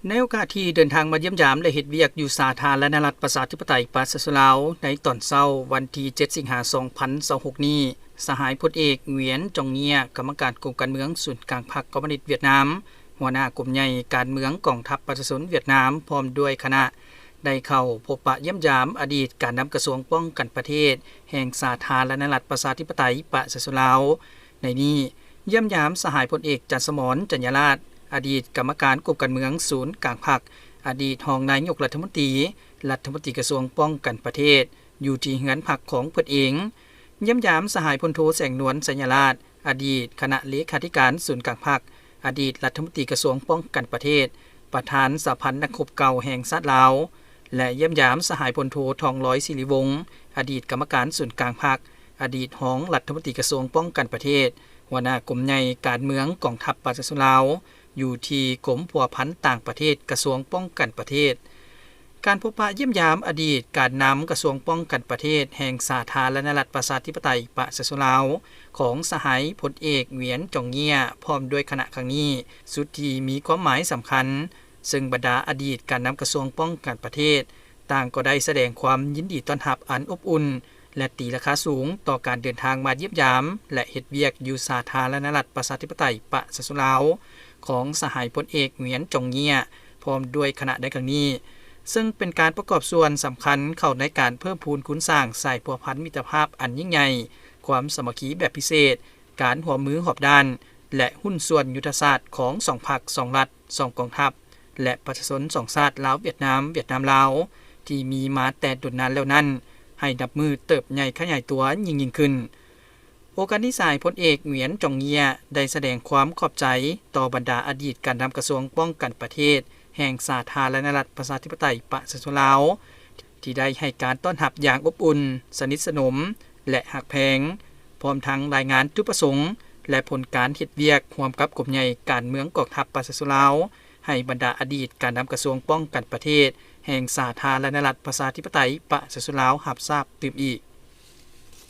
ໃນໂອກາດທີ່ເດີນທາງມາຢ້ຽມຢາມ ແລະ ເຮັດວຽກຢູ່ສາທາລະນະລັດ ປະຊາທິປະໄຕ ປະຊາຊົນລາວ ໃນຕອນເຊົ້າວັນທີເຈັດ ສິງຫາ ສອງພັນຊາວຫົກນີ້, ສະຫາຍພົນເອກ ຫວຽນ ຈອງເງຍ ກຳມະການກົມການເມືອງສູນກາງພັກຄອມມູນິດຫວຽດນາມ, ຫົວໜ້າກົມໃຫຍ່ການເມືອງກອງທັບປະຊາຊົນຫວຽດນາມ ພ້ອມດ້ວຍຄະນະ ໄດ້ເຂົ້າພົບປະຢ້ຽມຢາມອະດີດການນຳກະຊວງປ້ອງກັນປະເທດ ແຫ່ງສາທາລະນະລັດ ປະຊາທິປະໄຕ ປະຊາຊົນລາວ. ໃນນີ້, ຢ້ຽມຢາມສະຫາຍພົນເອກ ຈັນສະໝອນ ຈັນຍາລາດ, ອະດີດກຳມະການກົມການເມືອງສູນກາງພັກ, ອະດີດຮອງນາຍົກລັດຖະມົນຕີ, ລັດຖະມົນຕີກະຊວງປ້ອງກັນປະເທດ, ຢູ່ທີ່ເຮືອນພັກຂອງເພິ່ນເອງ. ຢ້ຽມຢາມສະຫາຍພົນໂທ ແສງນວນ ໄຊຍະລາດ, ອະດີດຄະນະເລຂາທິການສູນກາງພັກ, ອະດີດລັດຖະມົນຕີກະຊວງປ້ອງກັນປະເທດ, ປະທານສະຫະພັນນັກຮົບເກົ່າແຫ່ງຊາດລາວ ແລະ ຢ້ຽມຢາມສະຫາຍພົນໂທ ທອງລອຍ ສິລິວົງ, ອະດີດກຳມະການສູນກາງພັກ, ອະດີດຮອງລັດຖະມົນຕີກະຊວງປ້ອງກັນປະເທດ, ຫົວໜ້າກົມໃຫຍ່ການເມືອງກອງທັບປະຊາຊົນລາວ, ຢູ່ທີ່ກົມພົວພັນຕ່າງປະເທດ ກະຊວງປ້ອງກັນປະເທດ. ການພົບປະຢ້ຽມຢາມອະດີດການນຳກະຊວງປ້ອງກັນປະເທດ ແຫ່ງສາທາລະນະລັດ ປະຊາທິປະໄຕ ປະຊາຊົນລາວ ຂອງສະຫາຍພົນເອກ ຫວຽນ ຈອງເງຍ ພ້ອມດ້ວຍຄະນະຄັ້ງນີ້ ສຸດທີ່ມີຄວາມໝາຍສຳຄັນ, ເຊິ່ງບັນດາອະດີດການນຳກະຊວງປ້ອງກັນປະເທດ ຕ່າງກໍໄດ້ສະແດງຄວາມຍິນດີຕ້ອນຮັບອັນອົບອຸ່ນ ແລະ ຕີລາຄາສູງຕໍ່ການເດີນທາງມາຢ້ຽມຢາມ ແລະ ເຮັດວຽກຢູ່ສາທາລະນະລັດ ປະຊາທິປະໄຕ ປະຊາຊົນລາວ ຂອງສະຫາຍພົນເອກ ຫວຽນ ຈອງເງຍ ພ້ອມດ້ວຍຄະນະໃນຄັ້ງນີ້, ເຊິ່ງເປັນການປະກອບສ່ວນສຳຄັນເຂົ້າໃນການເພີ່ມພູນຄູນສ້າງສາຍພົວພັນມິດຕະພາບອັນຍິ່ງໃຫຍ່, ຄວາມສາມັກຄີແບບພິເສດ, ການຮ່ວມມືຮອບດ້ານ ແລະ ຫຸ້ນສ່ວນຍຸດທະສາດຂອງສອງພັກ, ສອງລັດ, ສອງກອງທັບ ແລະ ປະຊາຊົນສອງຊາດ ລາວ-ຫວຽດນາມ, ຫວຽດນາມ-ລາວ ທີ່ມີມາແຕ່ດົນນານແລ້ວນັ້ນ ໃຫ້ນັບມື້ເຕີບໃຫຍ່ຂະຫຍາຍຕົວຍິ່ງໆຂຶ້ນ. ໂອກາດນີ້ ສະຫາຍພົນເອກ ຫວຽນ ຈອງເງຍ ໄດ້ສະແດງຄວາມຂອບໃຈຕໍ່ບັນດາອະດີດການນຳກະຊວງປ້ອງກັນປະເທດ ແຫ່ງສາທາລະນະລັດ ປະຊາທິປະໄຕ ປະຊາຊົນລາວ ທີ່ໄດ້ໃຫ້ການຕ້ອນຮັບຢ່າງອົບອຸ່ນ, ສະໜິດສະໜົມ ແລະ ຮັກແພງ, ພ້ອມທັງລາຍງານຈຸດປະສົງ ແລະ ຜົນການເຮັດວຽກຮ່ວມກັບກົມໃຫຍ່ການເມືອງກອງທັບປະຊາຊົນລາວ ໃຫ້ບັນດາອະດີດການນຳກະຊວງປ້ອງກັນປະເທດ ແຫ່ງສາທາລະນະລັດ ປະຊາທິປະໄຕ ປະຊາຊົນລາວ ຮັບຊາບຕື່ມອີກ.